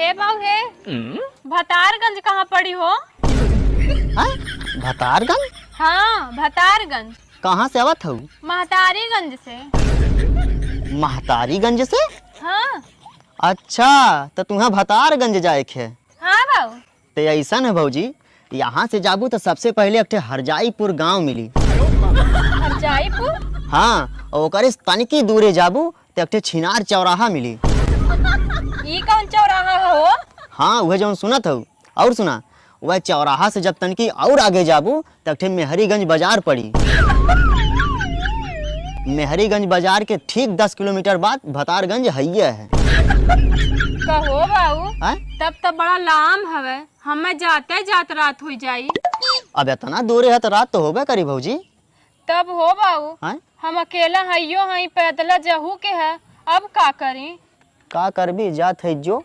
हे बाबू हे, भतारगंज कहाँ पड़ी हो? हाँ? भतारगंज? हाँ, भतारगंज। कहाँ से आवत हूँ? महतारीगंज से। महतारीगंज से? हाँ। अच्छा, तो तुम्हें भतारगंज जाए के? हाँ बाबू। तो ऐसा है भौजी, यहाँ से जाबू तो सबसे पहले एक ठे हरजाईपुर गांव मिली। हरजाईपुर? हाँ, और ओकरे से तनिकी दूरे जाबू तो एक ठे छिनार चौराहा मिली। ई कौन चौराहा हो? हाँ, वह जौन सुनत हूँ। और सुना, वह चौराहा से जब तनिकी और आगे जाबू तो एक ठे मेहरीगंज बाजार पड़ी। मेहरीगंज बाजार के ठीक 10 किलोमीटर बाद भतारगंज हैया है। कहो बाबू। आय? तब तो बड़ा लाम हवे, हमें जाते जात रात हो जाई। अब इतना दूर है तो रात तो होबे करी भौजी। तब हो बाबू। आय? हम अकेला हइयो हई, पैदल जहू के है, अब का करी? का करबी, जात है जो।